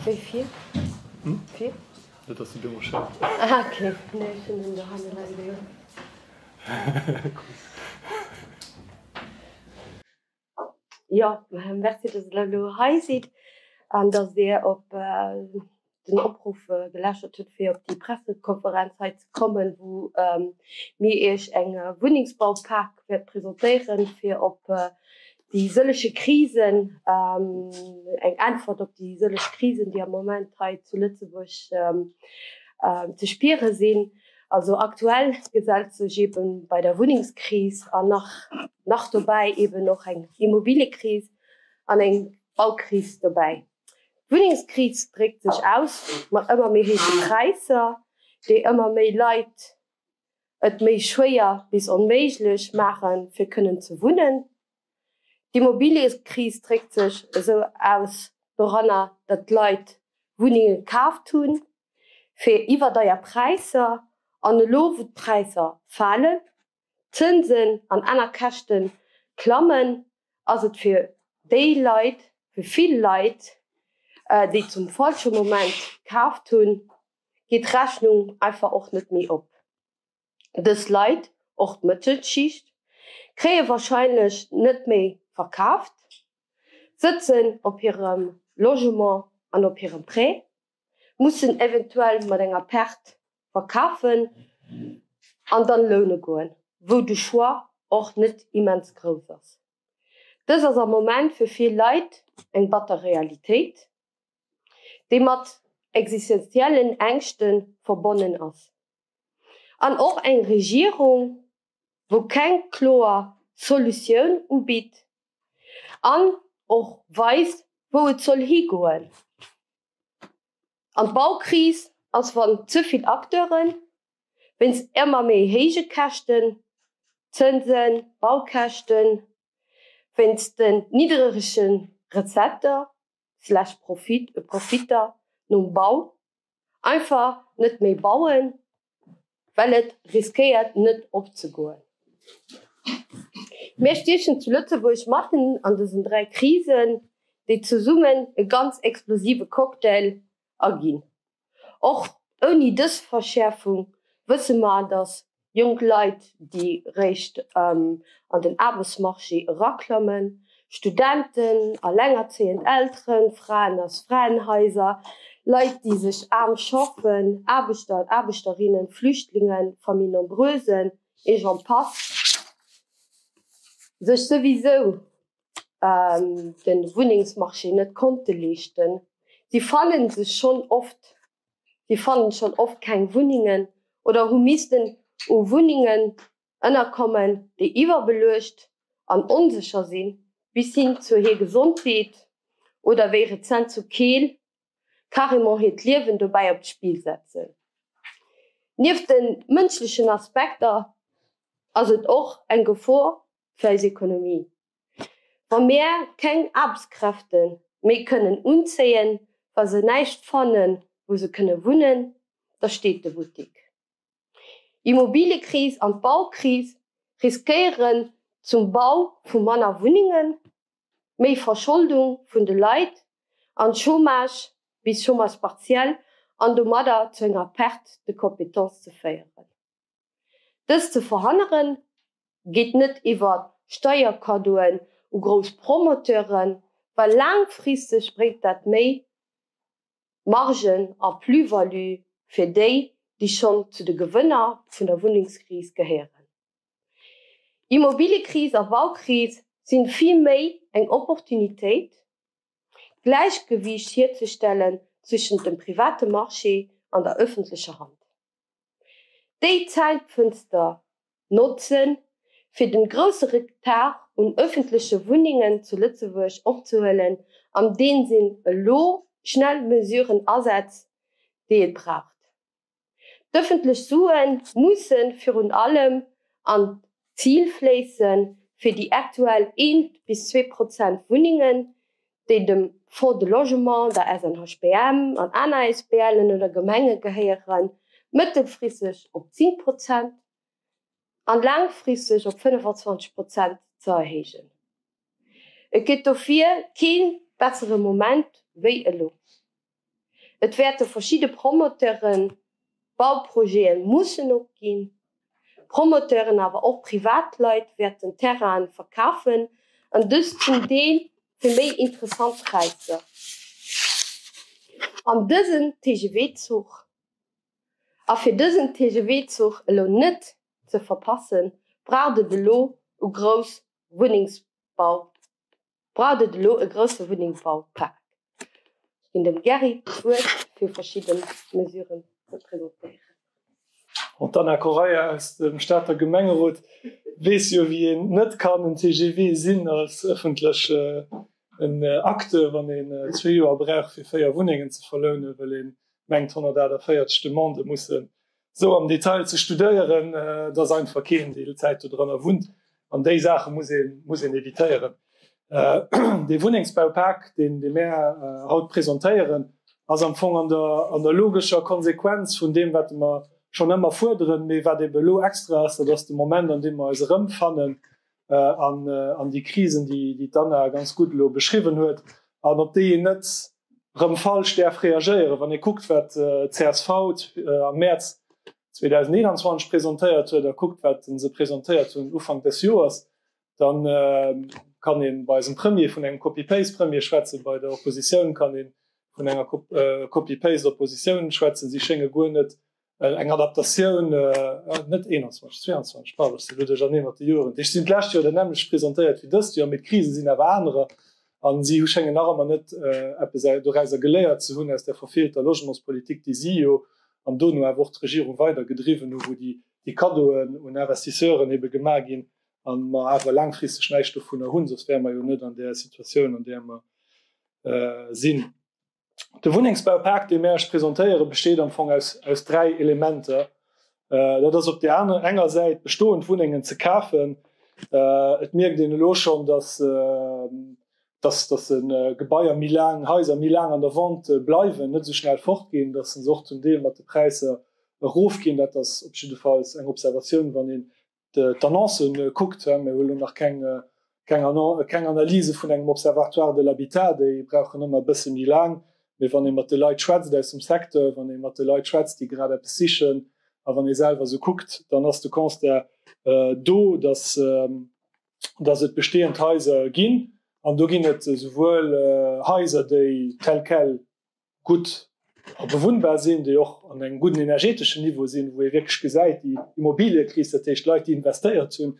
Wéi vir? Vir? Dat ass de Bürochef. Ah ok, nee ech hunn en dohanne leien. Jo, merci dass der elo hei sidd an dass Dir op den Opruff gelauschtert hutt fir op déi Pressekonferenz hei ze kommen, wou mir Iech eng Wunnengsbaupak wäert presentéieren, fir op déi sëllege Krisen, eng Äntwert op déi sëlleg Krisen, déi am Moment hei zu Lëtzebuerg ze spiere sinn. Also aktuell gesellt sech eebe bei der Wunnengskris an nach nach dobäi eeben och eng Immobiliekris an eng Baukris dobäi. D'Wunnengskris dréckt sech aus mat ëmmer méi héije Präisser, déi ëmmer méi Leit et méi schwéier bis onméiglech maachen, fir kënnen ze wunnen. D'Immobiliekris dréckt sech esou aus doranner, datt d'Leit Wunnenge kaaft hunn, fir iwwerdeier Präisser an elo wou d'Präisser falen, d'Zënsen an aner Käschte klammen, ass et fir déi Leit, fir vill Leit, déi zum falsche Moment kaaft hunn, geet d'Rechnung einfach och net méi op. Dës Leit, och d'Mëttelschicht, kréie warscheinlech net méi verkaaft, sëtzen op hirem Logement an op hirem Prêt, mussen eventuell mat enger Perte verkafen an dann loune goen, wou de Choix och net immens grouss ass. Dës ass am Moment fir vill Leit eng batter Realitéit, déi mat existenziellen Ängschte verbonnen ass. An och eng Regierung, wou keng kloer Solutioun ubitt an och weist, wou et soll higoen. An d'Baukris ass, wann ze vill Acteuren, wéinst ëmmer méi héije Käschten, Zënsen, Baukäschten, wéinst den nidderege Recetter slash Profitter nom Bau, Einfach net méi bauen, well et riskéiert net opzegoen. Mir stiechen zu Lëtzebuerg matten an dësen 3 Krisen, déi zesummen e ganz explosive Cocktail erginn. Och ouni dës Verschäerfung wësse mer, datt Jonk Leit, déi réischt an den Aarbechtsmarché eraklammen, Studenten, allengerzéiend Elteren, Fraen aus Fraenhaiser, Leit, déi sech aarm schaffen, Aarbechter an Aarbechterinnen, Flüchtlingen, Familles nombreuses et j'en passe, sech souwisou de Wunnengsmarché net konnte leeschten. Si fanne sech schonn oft Si fannen schonn oft keng Wunnengen oder hu missten u Wunnengen ënnerkommen, déi iwwerbeluecht an onsécher sinn, bis hin zu hir Gesondheet oder wéi rezent zu Keel, carrément hiert Liewen dobäi op d'Spill setzen. Nieft de mënschlechen Aspekter ass et och eng Gefor fir eis Ekonomie. Wa mär keng Aarbechtskräfte méi kënnen unzéien, wa se näischt fannen, wou se kënne wunnen, da steet de Buttik. Immobiliekris an d'Baukris riskéieren zum Bau vu manner Wunnengen, méi Verscholdung vun de Leit an Chômage bis Chômage partiel an domadder zu enger Perte de compétences ze féieren. Dëst ze verhënneren, geet net iwwer Steierkaddoen u grouss Promoteuren, well laangfristeg bréngt dat méi Margen a Plus-value fir déi, déi schonn zu de Gewënner vun der Wunnengskris gehéieren. Immobiliekris a Baukris sinn vill méi eng Opportunitéit, d'Gläichgewiicht hierzestellen zwëschent dem private Marché an der ëffentlecher Hand. Déi Zäitfënster notzen, fir den grousse Retard un ëffentleche Wunnengen zu Lëtzebuerg opzehuelen, andeems een elo schnell Mesuren asetzt, déi et braucht. D'ëffentlech Sue musse virun allem an d'Zil fléissen, fir déi aktuell eent bis 2 Prozent Wunnengen, déi dem Fonds de Logement, der SNHBM an aner ASBLen oder Gemenge gehéieren, mëttelfristeg op 10 Prozent an laangfristeg op 25 Prozent ze erhéijen. Et gëtt dofir kee. bessere Moment wéi elo. Et wäerte verschidde Promoteuren Bauprojete mussen opginn. Promoteuren, awer och Privatleit wäerten Terrainen verkafen an dëst zum Deel fir méi interessant Präisser. An dësen TGV-Zuch, a fir dësen TGV-Zuch elo net ze verpassen, braucht et elo u grouss Wunnengsbau. Braucht et elo e grousse Wunnengbaupak? Ech ginn dem Gerry d'Wuert fir verschidde Mesuren ze presentéieren. Bon, d'Anna Correia aus dem Stater Gemengerot weess jo, wéi een net kann en TGV sinn als ëffentlech en Acteur, wann een zwee Joer brauch fir 4 Wunnengen ze verlounen, well ee mengt 148 Demandë mussen esou am Detail ze studéieren, dass einfach keen déi Zäit dodranner wunnt. An déi Saache muss een, muss een évitéieren. Dee Wunnengsbaupak, deen, dee mär haut presentéieren, ass am Fong an der, an der logescher Konsequenz vun deem, wat mer schonn ëmmer fuerderen, mee wat ebe elo extra ass, dat ass de Moment, an deem mer eis erëmfannen an, an déi Krisen, déi, déi d'Anna ganz gutt elo beschriwwen huet an op déi een net rëm falsch däerf reagéieren. Wann ee kuckt, wat d'CSV am Mäerz 2021 presentéiert huet a kuckt, wat se presentéiert hunn Ufank des Joers, da kann ee bei eisem Premier vun engem Copy-Paste-Premier schwätzen, bei der Oppositioun kann ee vun enger Copy-Paste-Oppositioun schwätzen. Si schénge guer net Eng Adaptatioun, net 21, 22, pardon, ech sinn elo duerchernee mat de Joren. Déi sinn d'lescht Joer dat nämmlecht presentéiert wéi dëst Joer, mee d'Krise sinn awer anerer a si hu schéngen nach ëmmer net eppes dorauser geléiert ze hunn, aus där verfeelter Logementspolitik, déi si jo an dono awer och d'Regierung weider gedriwwen hu, wou déi Kaddoen un Investisseuren ebe gemaach ginn a mer awer laangfristeg näischt dovunner hunn, soss wäre mer jo net an där Situatioun, an där mer sinn. De Wunnengsbaupak, dee mär Iech presentéieren, besteet am Fong aus, aus dräi Elementer. Dat ass op där aner, enger Säit bestoend Wunnengen ze kafen. Et mierkt een elo schonn, dass, dass, dass Gebaier méi laang, Haiser méi laang an der Vente bleiwen, net esou schnell fortginn, dass se och zum Deel mat de Präisser erofginn. Dat ass op jiddefalls eng Observatioun, wann een d'Annoncen kuckt, mir hu elo nach keng keng Analyse vun engem Observatoire de l'habitat, déi brauchen ëmmer e bësse méi laang, mee wann ee mat de Leit schwätzt aus dem Secteur, wann ee mat de Leit schwätzt, déi grad eppes sichen, a wann ee selwer esou kuckt, dann ass de Constat do, dass dass et bestehend Haiser ginn. An do ginn et esouwuel Haiser, déi tel quel gutt a bewunnbar sinn, déi och an engem gudden energeteschen Niveau sinn, wou ee wierklech gesäit, déi Immobiliëkris, dat heescht Leit, déi investéiert hunn,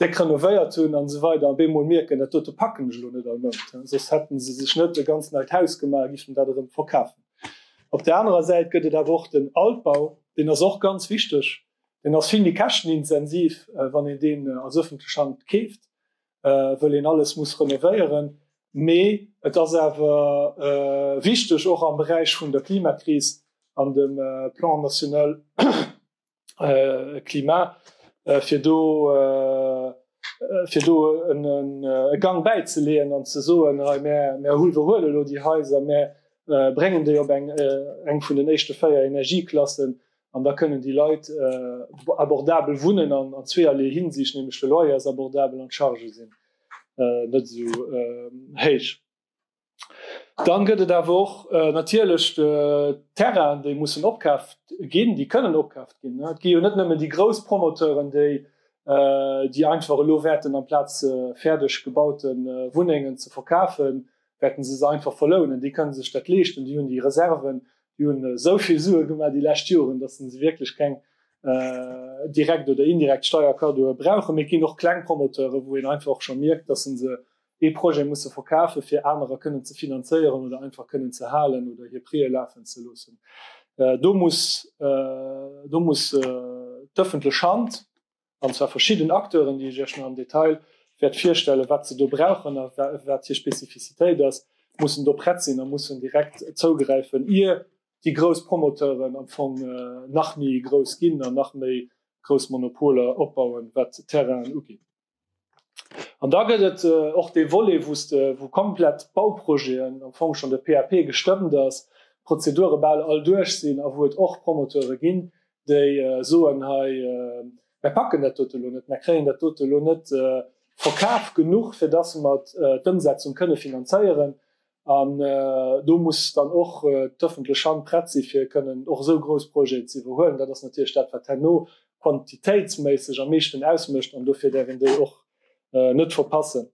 déck renovéiert hunn an esou weider, op eemol mierken, dat dote packen ech elo net all Mount, soss hätte se sech net e ganz neit Haus gemaach a géifen dat erëm verkafen. Op där anerer Säit gëtt et awer och den Altbau, deen ass och ganz wichteg, deen ass vill méi käschtenintensiv, wann een deen als ëffentlech Hand keeft, wëll een alles muss renovéieren. Mee et ass awer wichteg, och am Beräich vun der Klimakris an dem Plan national climat, fir do, fir do e Gang bäizeleeën an ze soen, hei mär, mär iwwerhuele elo déi Haiser, mär bréngen déi op eng, eng vun den éischte 4 Energieklassen An da kënnen déi Leit abordabel wunnen an zweeërlee Hinsicht, nämlech de Loyer ass abordabel an d'Chargë sinn net esou héich. Dann gëtt et awer och natierlech Terrainen, déi mussen opkaaft ginn, déi kënnen opkaaft ginn. Et gi jo net nëmmen déi grouss Promoteuren, déi déi einfach elo wäerten amplaz fäerdeg gebaute Wunnengen ze verkafen, wäerten se se einfach verlounen. Déi kënnen sech dat leeschten, déi hunn déi Reserven, déi hunn esou vill Sue gemaach déi lescht Joren, datt se wierklech keng direkt oder indirekt Steierkaddoe brauchen. Mee et ginn och kleng Promoteuren, wou een einfach och scho mierkt, datt se ee Projet musse verkafen, fir anerer kënnen ze finanzéieren oder einfach kënnen ze halen oder hir Prêtë lafen ze loossen. Do muss, do muss d'ëffentlech Hand, an zwar verschidden Acteuren, déi ech Iech nach am Detail wäert virstellen, wat se do brauchen a wat hir Spezifizitéit ass, mussen do prett sinn a mussen direkt zougräifen, ier déi grouss Promoteuren am Fong nach méi grouss ginn an nach méi grouss Monopoler opbauen, wat Terrainen ugeet. An da gëtt et och dee Volet, wou s de, wou komplett Bauprojeten am Fong schonn de PAP gestëmmt ass, d'Prozedure bal all duerch sinn a wou et och Promoteure ginn, déi soen, hei, mär packen dat dote elo net, mär kréien dat dote elo net verkaf genuch, fir dass mer d'Ëmsetzung kënne finanzéieren. An do muss dann och d'ëffentlech Hand prett si fir kënnen och esou grouss Projeten ze iwwerhuelen. Dat ass natierlech dat, wat herno quantitéitsméisseg am meeschten ausmécht an dofir däerf een déi och net verpassen.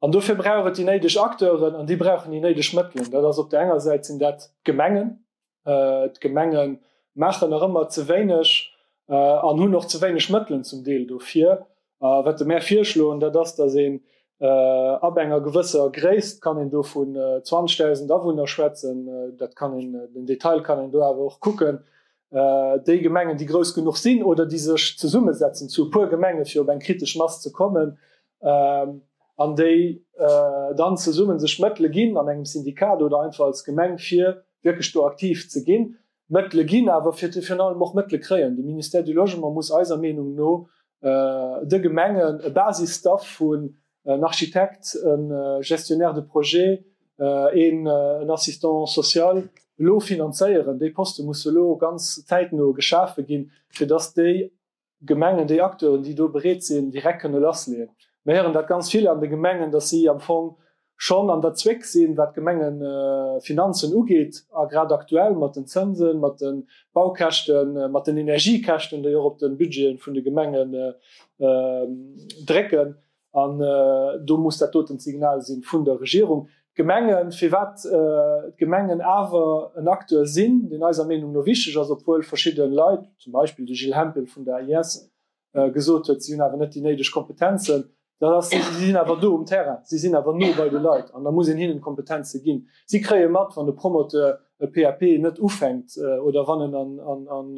An dofir brauch et déi néideg Acteuren an déi brauchen déi néideg Mëttelen. Dat ass op där enger Säit sinn dat d'Gemengen. D'Gemenge maachen nach ëmmer ze wéineg an hunn och ze wéineg Mëttelen zum Deel dofir. Wat de mär virschloen, dat ass, datt een ab enger gewësser Gréisst, kann een do vun 20.000 Awunner schwätzen, dat kann een, den Detail kann een do awer och kucken, déi Gemengen, déi grouss genuch sinn oder déi sech zesummesetzen zu e puer Gemenge fir op eng kritesch Mass ze kommen, an déi dann zesumme sech Mëttele ginn an engem Syndikat oder einfach als Gemeng, fir wierklech do aktiv ze ginn, Mëttele ginn, awer fir virun allem och Mëttele kréien. De Ministère du Logement muss eiser Meenung no de Gemengen e Basisstaff vun en Architekt, e Gestionnaire de projet, een en Assistant social elo finanzéieren. Déi Poste musse elo ganz zäitno geschafe ginn, fir dass déi Gemengen, déi Acteuren, déi do bereet sinn, direkt kënne lassleeën. Mir héieren dat ganz vill an de Gemengen, dass si am Fong schonn an der Zwéck sinn, wat d'Gemengefinanzen ugeet, a grad aktuell mat den Zënsen, mat de Baukäschten, mat den Energiekäschten, déi och op de Budgete vun de Gemengen drécken. An do muss dat doten d'Signal si vun der Regierung. D'Gemengen, firwat d'Gemengen awer en Acteur sinn, deen eiser Meenung no wichteg ass, obwuel verschidde Leit, zum Beispill de Gilles Hempel vun der AIS, gesot huet, si hunn awer net déi néideg Kompetenzen, dat ass, si sinn awer do um Terrain, si sinn awer no bei de Leit an da muss een hinnen d'Kompetenze ginn. Si kréie mat, wann e Promoteur e PAP net ufänkt oder wann en an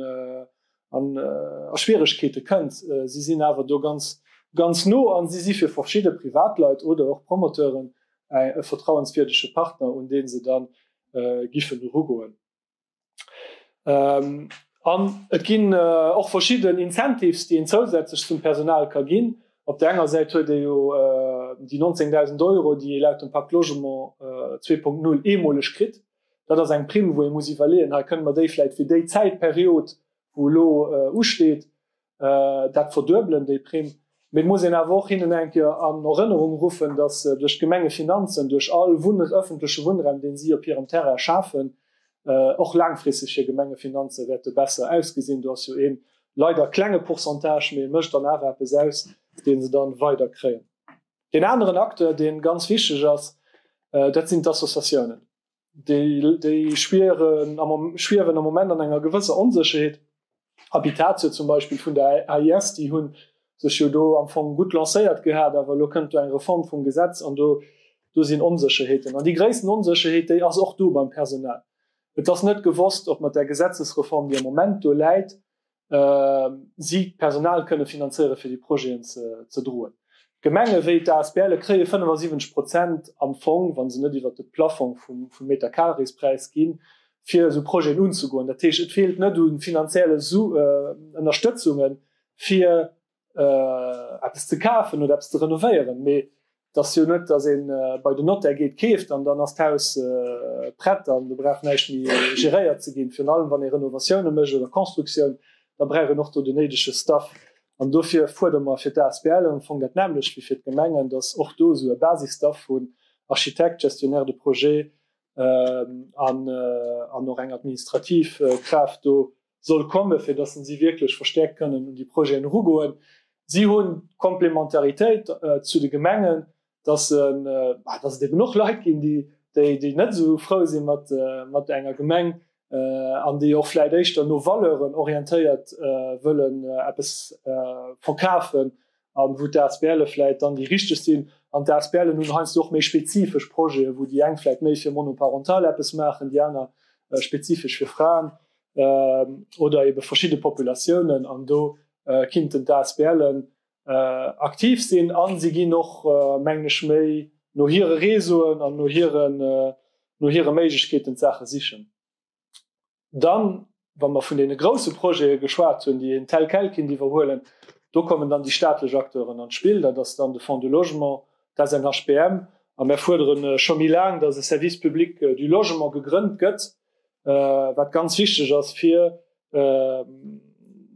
an a Schwieregkeete kënnt. Si sinn awer do ganz, ganz no a si si fir verschidde Privatleit oder och Promoteuren e vertrauenswierdege Partner, un dee se da giffen erugoen. An et ginn och verschidden Incentives, déi een zousätzlech zum Personal ka ginn. Op där enger Säit huet ee jo déi 19.000 Euro, déi ee laut dem Pacte Logement 2.0 eemoleg kritt. Dat ass eng Primm, wou ee muss iwwerleeën, hei kënne mer déi vläicht fir déi Zäitperiod, wou elo usteet, dat verduebelen, déi Primm. Mee et muss een awer och hinnen eng Kéier an Erënnerung ruffen, datt duerch d'Gemengefinanzen, duerch all Wunn ëffentleche Wunnraum, dee si op hirem Terrain schafen, och laangfristeg hir Gemengefinanze wäerte besser ausgesinn. Do ass jo ee leider klenge Pourcentage, mee e mécht dann awer eppes aus, dee se dann weider kréien. Deen aneren Acteur, dee ganz wichteg ass, dat sinn d'Associatiounen. Déi schwiewen am Moment an enger gewësser Onsécherheet. Habitatio zum Beispill vun der AIS, déi hu sech jo do am Fong gutt lancéiert gehat, awer elo kënnt do eng Reform vum Gesetz an do do sinn Onsécherheeten. An déi gréissten Onsécherheet, déi ass och do beim Personal. Et ass net gewosst, ob mat där Gesetzesreform, déi am Moment do läit, si d'Personal kënne finanzéiere fir déi Projeten ze droen. D'Gemenge wéi d'ASBLe kréie 75 Prozent am Fong, wa se net iwwert de Plafong vum Meterkarespräis ginn, fir esou Projeten unzegoen. Dat heescht, et feelt net u finanzielle Ënnerstëtzunge fir eppes ze kafen oder eppes ze renovéieren, mee et ass jo net, datt ee bei den Notaire geet, keeft an dann ass d'Haus prett an do brauch näischt méi geréiert ze ginn. Virun allem wann ee Renovatioune mécht oder Constructioun, da brauch een och do den néidege Staff. An dofir fuerdere mer fir d'ASBL am Fong dat nämmlecht wéi fir d'Gemengen, datt och do esou e Basisstaff vun Architekt, Gestionnaire de projet an och eng administrativ Kraaft do soll komme fir datt si wierklech verstäerkt kënnen un déi Projeten erugoen. Si hunn d'Komplementaritéit zu de Gemengen, datt se, datt et eben och Leit ginn, déi déi net esou frou si mat mat enger Gemeng an déi och vläicht éischter no Valeuren orientéiert wëllen eppes verkafen an wou d'ASBLe vläicht dann déi richteg sinn. An d'ASBLen hunn heiansdo och méi spezifesch Projeten, wou déi eng vläicht méi fir monoparental eppes maachen, déi aner spezifesch fir Fraen oder ebe verschidde Populatiounen. An do kinnten d'ASBLen aktiv sinn a si ginn och, mengen ech, méi no hire Réseauen an no hiren, no hire Méiglechkeeten d'Saache sichen. Dann, wa mer vun deene grousse Projete geschwat hunn, déi een tel quel kinnt iwwerhuelen, do kommen dann déi staatlech Acteuren an d'Spill. Dat ass dann de Fonds de Logement, d'SNHBM. A mer fuerdere scho méi laang, dass e Service public du logement gegrënnt gëtt, wat ganz wichteg ass, fir,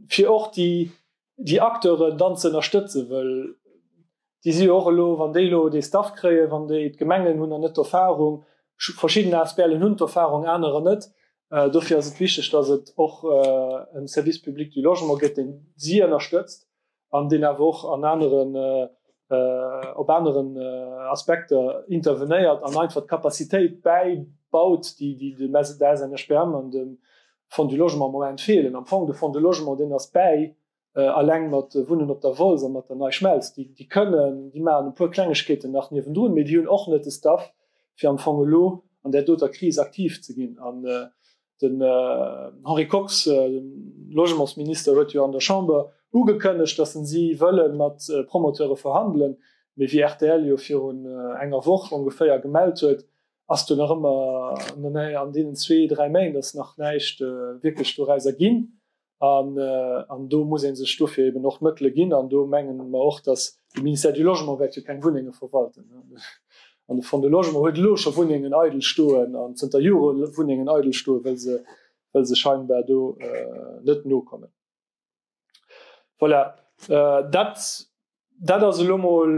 fir och déi, déi Acteuren dann ze ënnerstëtzen, wëll. Déi si jo och elo, wann déi elo dee Staff kréien, wann déi, d'Gemengen hunn nach net d'Erfahrung, verschidden ASBLen hunn d'Erfahrung, anerer net. Dofir ass et wichteg, dass et och e Service public du logement gëtt, deen si ënnerstëtzt an deen awer och an aneren, op aneren Aspekter intervenéiert an einfach d'Capacitéit bäibaut, déi dem der SNHBM an dem Fonds du Logement am Moment feelen. Am Fong, de Fonds du Logement, deen ass bäi Alleng mat Wunnen op der Wolz a mat der NeiSchmelz, déi, déi kënnen, déi maachen e puer Klengegkeeten nach niewendrun, mee déi hunn och net de Staff, fir am Fong elo an där doter Kris aktiv ze ginn. An den Henri Kox, de Logementsminister, huet jo an der Chamber ugekënnegt, datt en si wëlle mat Promoteure verhandelen. Mee wéi rtl jo virun enger Woch ongeféier gemellt huet, ass do nach ëmmer, an deenen zwee, dräi Méint ass nach näischt wierklech dorauser ginn. An do muss ee sech dofir eben och d'Mëttele ginn. An do menge mer och, datt de Ministère du Logement wäert jo keng Wunnenge verwalten. An de Fonds de Logement huet elo scho Wunnengen eidel stoen an zënter Jore Wunnengen eidel stoen, well se, well se scheinbar do net nokommen. Voilà, dat, dat ass elo mol,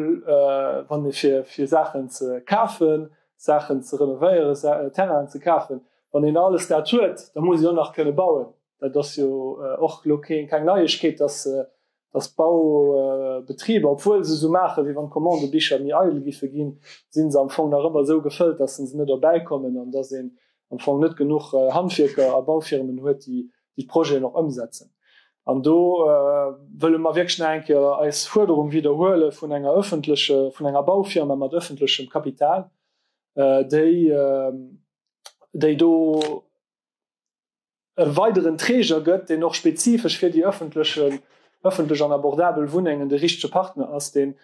wann ee fir, fir Saachen ze kafen, Saachen ze renovéieren, Terrainen ze kafen. Wann een alles dat huet, da muss een och nach kënne bauen. Dat ass jo och elo keng Neiegkeet, dass, dass d'Baubetriber, obwuel se esou maachen, wéi wann d'Commandebicher méi eidel giffe ginn, si se am Fong nach ëmmer esou gefëllt, dass se net erbäikommen an dass een am Fong net genuch Handwierker a Baufirmen huet, déi déi d'Projeten och ëmsetzen. An do wëlle mer wierklech nach eng Kéier eis Fuerderung widderhuele vun enger öffentleche, vun enger Baufirma mat öffentlechem Kapital, déi, déi do e weideren Träger gëtt, deen och spezifesch fir déi öffentleche, öffentlech an abordabel Wunnengen de richtege Partner ass, deen,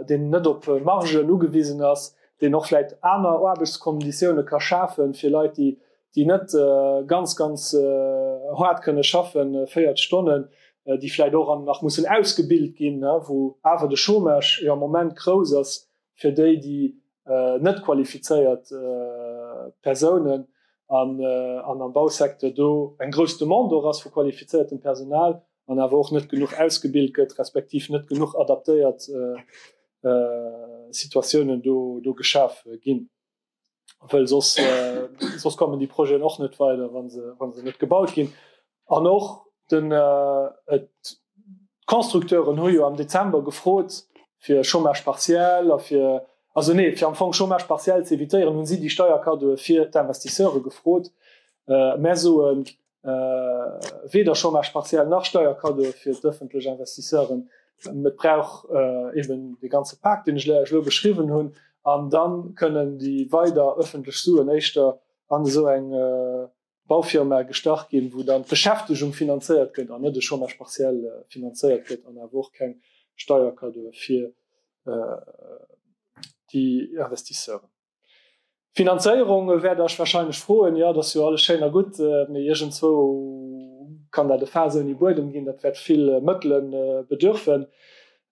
deen net op Margen ugewisen ass, deen och vläicht aner Aarbechtskonditioune ka schafe fir Leit, déi, déi net ganz, ganz haart kënne schaffen, 40 Stonnen, déi vläicht och nach mussen ausgebilt ginn, wou awer de Chômage jo am Moment grouss ass fir déi, déi net qualifizéiert Persounen an am Bausecteur do eng grouss Demande och ass vu qualifizéiertem Personal an awer och net genuch ausgebilt gëtt, respektiv net genuch adaptéiert Situatiounen do geschaf ginn. Well soss, soss kommen déi Projeten och net weider, wa se, wa se net gebaut ginn. An och den, et, d'Constructeuren hu jo am Dezember gefrot fir Chômage partiel a fir, also nee, fir am Fong Chômage partiel ze evitéieren, hu si déi Steierkaddoe fir d'Investisseure gefrot. Mär soen, weder Chômage partiel nach Steierkaddoe fir d'ëffentlech Investisseuren. Et brauch eben dee ganze Pak, deen ech lech elo beschriwwen hunn, an da kënnen déi weider ëffentlech Suen éischter an esou eng Baufirma gestach ginn, wou dann d'Beschäftegung finanzéiert gëtt an net e Chômage partiel finanzéiert gëtt an awer och keng Steierkaddoe fir déi Investisseuren. Finanzéierung wäert Iech wahrscheinlech froen. Jo, dat ass jo alles schéin a gutt, mee iergendzwou kann dat e Faass ouni Buedem ginn. Dat wäert vill Mëttele bedürfen.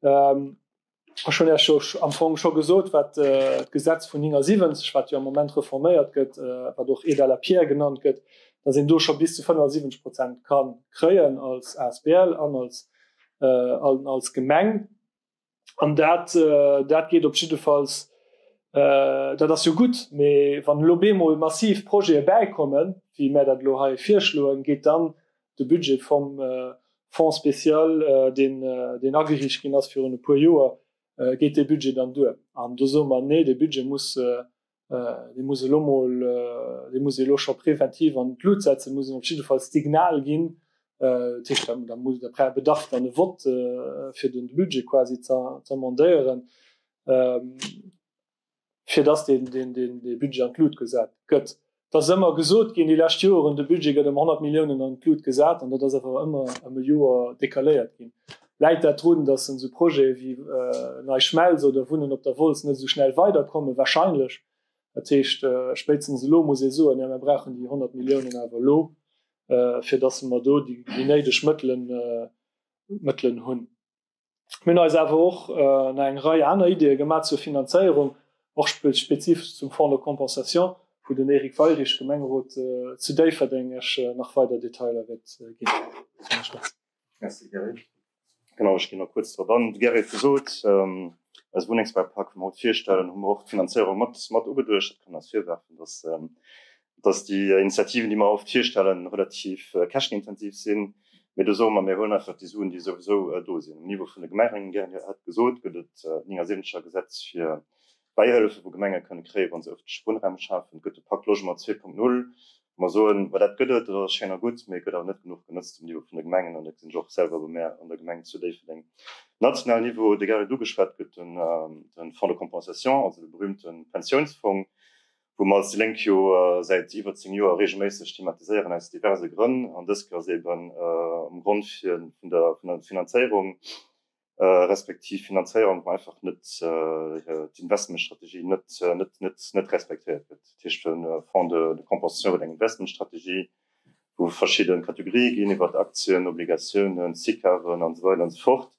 Ech hunn Iech jo am Fong scho gesot, wat d'Gesetz vun 79, wat jo am Moment reforméiert gëtt, wat och Aide à la pierre genannt gëtt, dass een do scho bis zu 75 Prozent ka kréien als asbl an als Gemeng. An dat, dat geet op jiddefalls, dat ass jo gutt, mee wann elo bemol massiv Projete bäikommen, wéi mär dat elo hei virschloen, geet dann de Budget vum Fonds spécial, deen, deen ageriicht ginn ass virun e puer Joer, geet dee Budget dann duer? An do soe mer, Nee, dee Budget muss Dee muss elo mol, dee muss ee elo scho preventiv an d'Lut setzen, muss een op jiddefalls d'Signal ginn. Dat heescht, da muss, da bedarf dann e Vott, fir den Budget quasi z'amendéieren, fir dass deen, deen, deen, dee Budget an d'Lut gesat gëtt. Et ass ëmmer gesot ginn déi lescht Joren, de Budget gëtt ëm 100 Milliounen an d'Lut gesat an dat ass awer ëmmer ëm e Joer decaléiert ginn. Läit dat drun, datt esou Projete wéi Nei Schmelz oder Wunnen op der Wolz net esou schnell weiderkommen? Wahrscheinlech. Dat heescht, spéitstens elo muss ee soen, jo mir brauchen déi 100 Milliounen awer elo, fir datt mer do déi néideg Mëttelen hunn. Mir hunn eis awer och nach eng Rei aner Ideeë gemaach zur Finanzéierung, och spezifesch zum Fonds de compensation, wou den Eric Weirich, Gemengerot zu Déifferdeng, Iech nach weider Detailer wäert ginn. Merci Gerry. Genau, ech ginn nach kuerz drop an. De Gerry huet gesot. Eise Wunnengsbaupak, wou mer haut virstellen, hu mer och d'Finanzéierung mat, mat ugeduecht. Dat kann een eis virwerfen, dass, dass déi Initiativen, déi mer oft virstellen, relativ käschtenintensiv sinn. Mee do soe mer, mir huelen einfach déi Suen, déi souwisou do sinn. Um Niveau vun de Gemengen, Gerd hat gesot, gëtt et d'79er Gesetz fir Bäihëllefen, wou Gemenge kënne kréien, wa se ëffentleche Wunnraum schafen. Et gëtt de Pacte Logement 2.0, wou mer soen, ma dat gëtt et, dat ass schéin a gutt, mee et gëtt awer net genuch genotzt um Niveau vun de Gemengen. An dat gesinn ech och selwer bei mär an der Gemeng zu Déifferdeng. Nationalen Niveau, de Gary huet ugeschwat, gëtt de Fonds de compensation, also de berühmte Pensiounsfong, wou mer als déi Lénk jo säit iwwer 10 Joer reegelméisseg thematiséieren aus diverse Grënn. An dës Kéier ass eeben um Grond vun der Finanzéierung, respektiv Finanzéierung, wou einfach net d'Investmentstrategie net net net net respektéiert gëtt. Dat heescht de Fonds de de compensation huet eng Investmentstrategie, wou verschidde Kategorië ginn iwwert Aktien, Obligatiounen, SICAVen an esou weider an esou fort.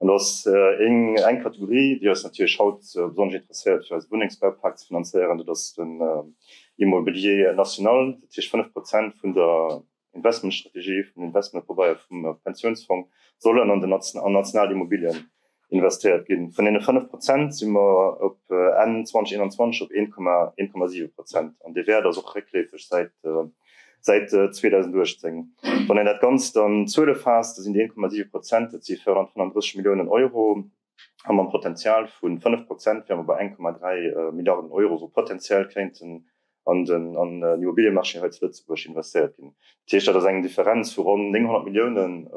An do ass eng eng Kategorie, déi eis natierlech haut besonnesch interesséiert fir eise Wunnengsbaupak ze finanzéieren, dat ass den Immobilier national, dat heescht 5 Prozent vun der Investmentstrategie vum Investmentpabeier vum Pensiounsfong sollen an den an national Immobilien investéiert ginn. Vun deene 5 Prozent si mer op Enn 2021 op 1,7 Prozent an dee Wäert ass och réckleefeg säit säit 2018. Wann een dat Ganzt an Zuele faasst, da sinn déi 1,7 Prozent, dat si 435 Milliounen Euro a mam Potenzial vu 5 Prozent wäre mer bei 1,3 Milliarden Euro, wou potenziell kéinten an den an den Immobiliemarché hei zu Lëtzebuerg investéiert ginn. Dat heescht, dat ass eng Differenz vu ronn 900 Milliounen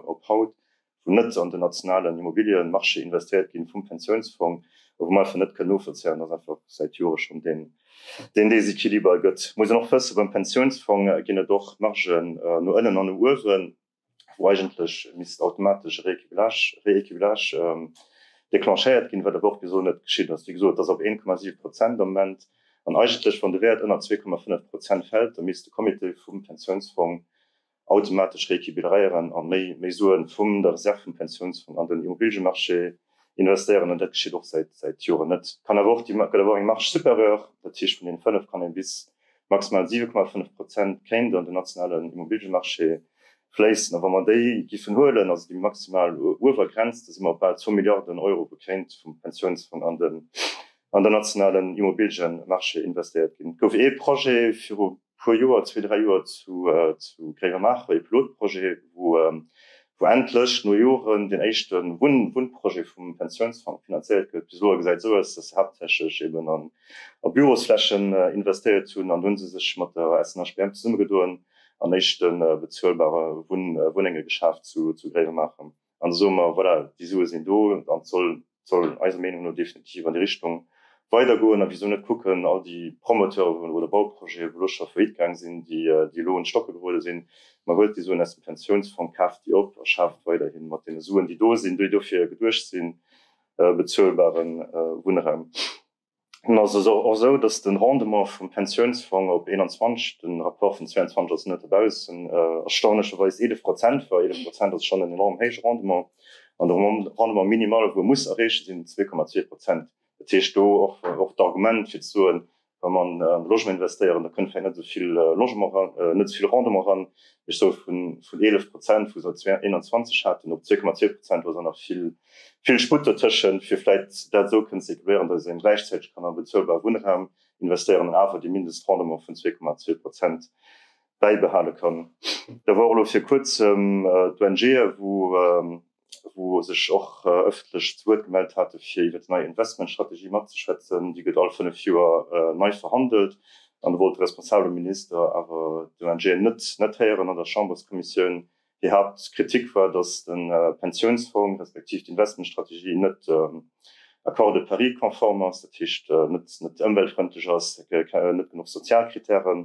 op haut, wou net an den nationalen Immobiliemarché investéiert ginn vum Pensiounsfong, a wou mer einfach net kënnen novollzéieren, dass einfach säit Jore schonn deen deen Déséquiliber gëtt. Muss een och wëssen, beim Pensiounsfong ginn et och Margen no ënnen an no uewen. wou eigentlech misst automatesch e Rééquilibrage, Rééquilibrage déclenchéiert ginn, wat awer och bis elo net geschitt ass. Wéi gesot, et ass op 1,7 Prozent am Moment. An eigentlech, wann de Wäert ënner 2,5 Prozent fält, da misst de Comité vum Pensiounsfong automatesch rééquilibréieren a méi, méi Sue vum der Reserve vum Pensiounsfong an den Immobiliemarché investéieren. An dat geschitt och säit, säit Joren net. Et kann awer och déi, gëtt awer och eng Marge supérieure, dat heescht vun deene 5 kann ee bis maximal 7,5 Prozent kéint an den nationalen Immobiliemarché fléissen. A wa mer déi giffen huelen, also déi maximal Uewergrenz, da si mer op bal zwou Milliarden Euro, wou kéint vum Pensiounsfong an den an den nationalen Immobiliemarché investéiert ginn. Et gouf ee Projet viru puer Joer, zwee, dräi Joer zu zu Gréiwemaacher, ee Pilotprojet, wou wou endlech no Joren deen éischte Wunn Wunnprojet vum Pensiounsfong finanzéiert gëtt. Bis elo gesäit esou aus, dass se haaptsächlech eben an a Bürosflächen investéiert hunn an do hu se sech mat der SNHBM zesummegedoen an éischte bezuelbare Wunnenge geschaaft zu Gréiwemaacher. An da soe mer, voilà, déi Sue sinn do an et soll, soll eiser Meenung no definitiv an déi Richtung weidergoen. A wisou net kucken, all déi Promoteuren oder Bauprojete, wou elo scho faillite gaang sinn, déi elo un d'Stocke geruode sinn, ma huelt déi Suen aus dem Pensiounsfong, kaaft déi op a schaaft weiderhi mat deene Suen, déi do sinn, déi dofir geduecht sinn, bezuelbare Wunnraum. Nun ass et och esou, datt de Rendement vum Pensiounsfong op 21, de Rapport vun 22 ass net dobaussen, erstaunlecherweis 11 Prozent war. 11 Prozent ass schonn en enorm héije Rendement. An de Rendement minimal, wou e muss erreechen, sinn 2,2 Prozent. Dat heescht, do och och d'Argument fir ze soen, wa mer an de Logement investéieren, da kënnt vläicht net esou vill Logement eran, net esou vill Rendement eran. Ech soe vun 11 Prozent, wou se 21 haten, op 2,2 Prozent, do ass och nach vill vill Sputt dotëschent, fir vläit dat esou kënnen ze equilibréieren, datt een gläichzäiteg kann a bezuelbare Wunnraum investéieren an awer dee Mindestrendement vun 2,2 Prozent bäibehale kann. Da war och elo vir kuerzem d'ONGe wou wou sech och ëffentlech zu Wuert gemellt hate fir iwwer déi nei Investmentstrategie matzeschwätzen. Déi gëtt all 5 Joer nei verhandelt an do wollt de responsabele Minister awer d'ONGen net net héieren an der Chamberskommissioun. Déi Haaptkritik war, datt de Pensiounsfong respektiv d'Investmentstrategie net Accord de Paris konform ass, dat heescht net net ëmweltfrëndlech ass, net genuch sozial Krittäre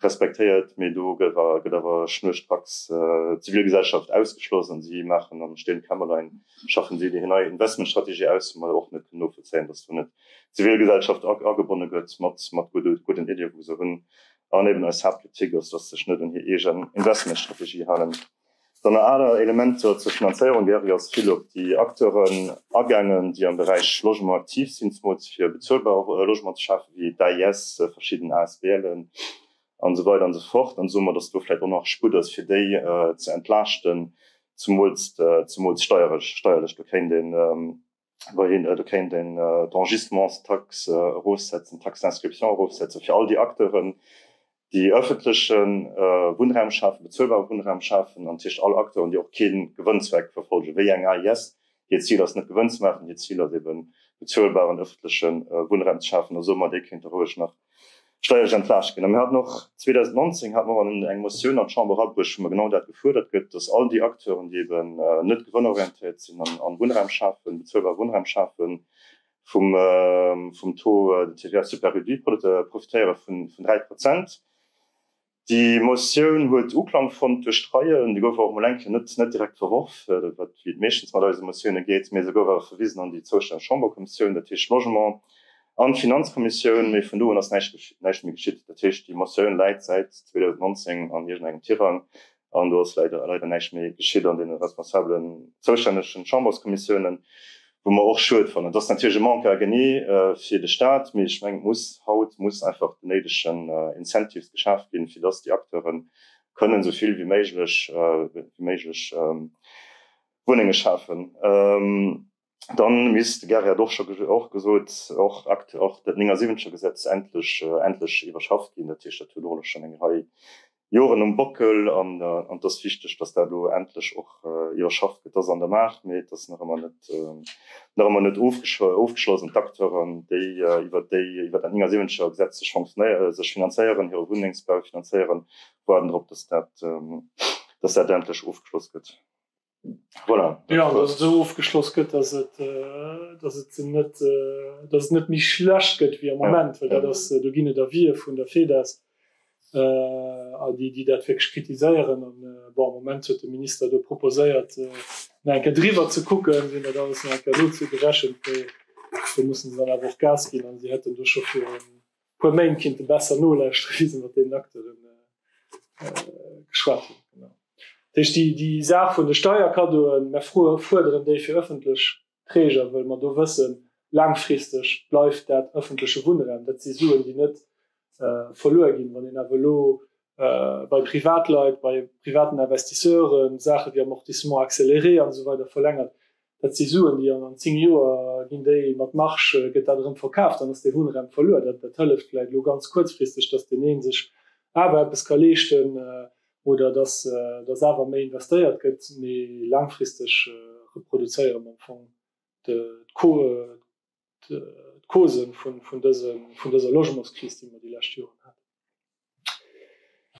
respektéiert. Mee do gëtt awer schnurstracks d'Zivilgesellschaft ausgeschloss an si maachen am stillen Kämmerlein schaffen si déi nei Investmentstrategie aus, wou mer och net kënnen novollzéien, datt do net d'Zivilgesellschaft agebonne gëtt mat mat gudden Iddie wou se hunn. An eben eis Haaptkritik ass, dass sech net un hir eegen Investmentstrategie halen. Dann nach aner Elementer zur Finanzéierung. De Gerry ass vill op déi Acteuren agaangen, déi am Beräich Logement aktiv sinn, zemools fir bezuelbare Logement ze schafen, wéi d'AIS, verschidden ASBLen an esou weider an esou fort. An soe mer, dass do vläicht och nach Sputt ass, fir déi ze entlaaschten, zemools, zemools steierlech. Do kéint een. Wei een, do kéint een d'Enregistrements-Tax erofsetzen, d'Taxe d'inscription erofsetzen, fir all déi Acteuren, déi ëffentleche Wunnraum schafen, bezuelbare Wunnraum schafen, an dat heescht all Acteuren, déi och kee Gewënnzweck verfolgen, wéi eng AIS. Hiert Zil ass net Gewënn ze maachen, hiert Zil ass eben bezuelbaren ëffentleche Wunnraum ze schafen. Da soe mer, déi kéinte roueg nach steierlech entlaascht ginn. A mir haten och 2019 hate mer och eng Motioun an d'Chamber erabruecht, wou mer genau dat gefuerdert gëtt, dass all déi Acteuren, déi eben net gewënnorientéiert sinn an Wunnraum schafen, bezuelbare Wunnraum schafen, vum vum Taux de TVA super réduit profitéiere vun 3 Prozent. Déi Motioun huet Uklang fonnt duerch d'Reien. Déi gouf awer och mol eng Kéier net net direkt verworf, wat wéi et meeschtens mat eise Motioune geet, mee se gouf awer verwisen an déi zoustänneg Chamberkommissioun, dat heescht Logement an d'Finanzkommissioun. Mee vun do un ass näischt näischt méi geschitt. Dat heescht, déi Motioun läit säit 2019 an iergendengem Tirang An do ass leider, leider näischt méi geschitt an deene responsabelen, zoustännegen Chamberskommissiounen, wou mer och schued fannen. Et ass natierlech e Manque à gagner fir de Stat, mee ech mengen, et muss haut muss einfach den néidegen Incentives geschaf ginn, fir dass déi Acteure kënnen esou vill wéi méiglech, wéi méiglech Wunnenge schafen. Dann misst, de Gary hat och scho och gesot, och akt och dat 79er Gesetz endlech endlech iwwerschafft ginn. Dat heescht, dat huet och elo schonn eng Rei Joren um Bockel an an et ass wichteg, datt dat elo endlech och iwwerschafft gëtt. Et ass an der Maach, mee et ass nach ëmmer net nach ëmmer net ofgeschloss an d'Acteuren, déi iwwer déi iwwer dat 79er Gesetz sech fonctionnéieren, sech finanzéieren, hire Wunnengsbau finanzéieren, waarden drop, datt dat datt dat endlech ofgeschloss gëtt. Voilà. Ja, an dass et esou ofgeschloss gëtt, dass et, dass et net, dass et net méi schlecht gëtt wéi am Moment, well dat ass, do ginn et Avisë vun der FEDAS, déi, déi dat wierklech kritiséieren. An bon, am Moment huet de Minister do proposéiert, nach eng Kéier driwwer ze kucken, wéi dat alles nach eng Kéier nozegerechent, mee do mussen se dann awer och Gas ginn an si hätten do scho virun puer Méint kinnte besser nolauschtere wéi se mat deenen Acteuren geschwat hunn. Genau. Dat heescht, déi, déi Saach vun de Steierkaddoen, mer fuerderen déi fir ëffentlech Träger, wëll mer do wëssen, laangfristeg bleift dat ëffentleche Wunnraum. Dat si Suen, déi net verluer ginn. Wann een awer elo bei Privatleit, bei privaten Investisseuren Saache wéi Amortissement accéléré an esou weider verlängert, Dat si Suen, déi an 10 Joer ginn déi mat Marge, gëtt dat erëm verkaaft, dann ass dee Wunnraum verluer. Dat, dat hëlleft vläicht elo ganz kuerzfristeg, dass deen een sech awer eppes ka leeschten oder dass, dass awer méi investéiert gëtt, mee laangfristeg reproduzéiere mer am Fong d'Causen vun, vun dëse, vun dëser Logementskris, déi mer déi lescht Joren haten.